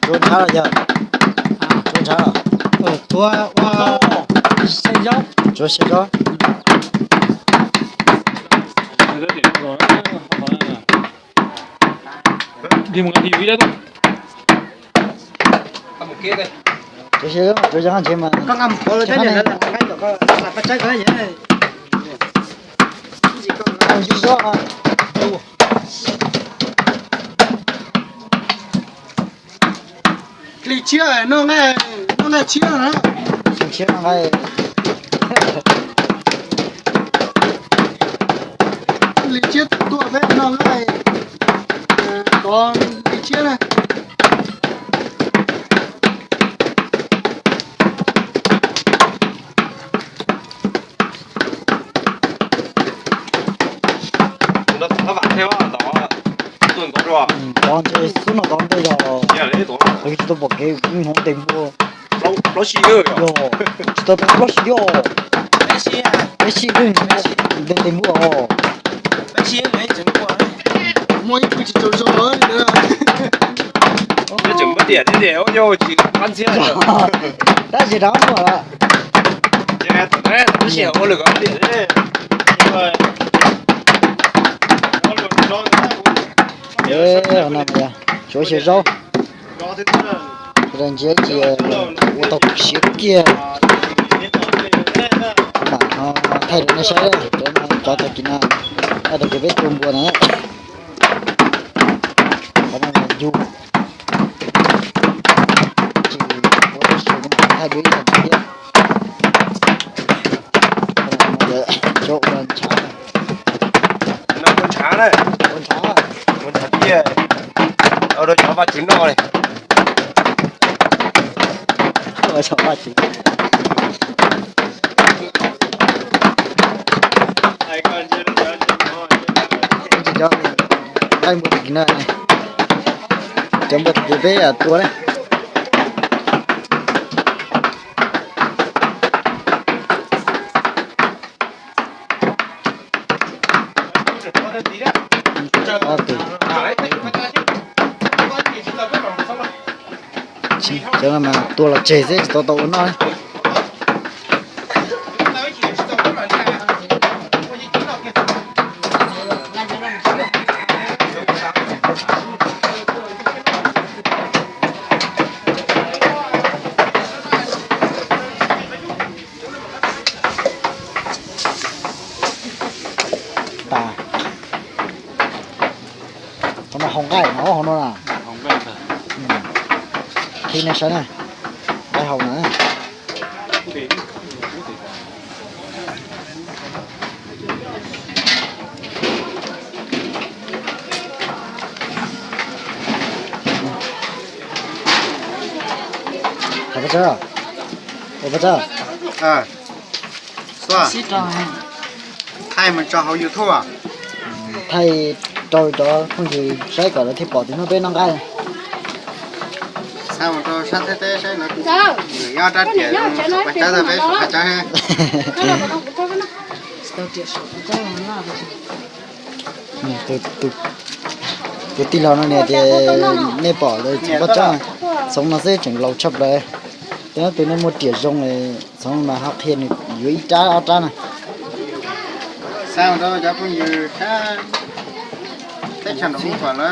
Tsuav ntshav los yog? Tsuav ntshav los? Tsuav ua xya zaub. Tsuav xya zaub. Tsuav xya zaub, tsuav zaub ntshe mas. Li tshiab, noj nqaij tshiab na. Li tshiab noj nqaij. Li tshiab tuaj peb noj nqaij, tov li tshiab na. Tov ntshe xub no tov ntej yog, kuv tsis tau pom kev, kuv hnov tes npua. Yog, tsis tau tau plaub si thiab os. Peb si, peb si, ntej tes npua os. Muaj ib tug tsis tau zoo. Tseem muab diam thiab, yog tsis qab ntxhiab. Tab sis rov muaj lawm. Ua lwm diam. Tsuav xyaw zaub. Ntsia tsis ua tau siav kiag. Mam thaij rau nej saib, cov tag kis no, tag kis peb tua npua na. Qhov no yog yug. Tsis ua tau siav, thaij dua ib yam thiab. Cov ua ntshav. Ua ntshav na, ua ntshav, ua ntshav tiag, ua rau cov vaj tswv noj li. Ua cov vaj tswv. Cov npua tag kis no, cov npua tag kis peb tua na. Cov no mas tua los tseg xwb, tsis tau tau ua noj. Tas. Qhov no hau nqaij no, hau no na. Qhib nej saib na, nqaij hau na. Pov Tsab, Pov Tsab, thaij mus tso hauv YouTube. Thaij rau cov phooj ywg saib kom lawv thiaj pom tias hnub peb noj nqaij. Thaij mus rau sab Thaib teb saib, nws yog rab riam Pov Tsab, peb Pov Tsab. Tus tij laug no nias tias nej pom lawv txhoov Pov Tsab, txhoov no xwb tseem laus tshaj plaws. Tus no tus nej muaj riam zoo, txhoov mas ho qhia nws yuav ib rab ob rab na. Xa rau cov phooj ywg sab teb chaws nram ub kom lawv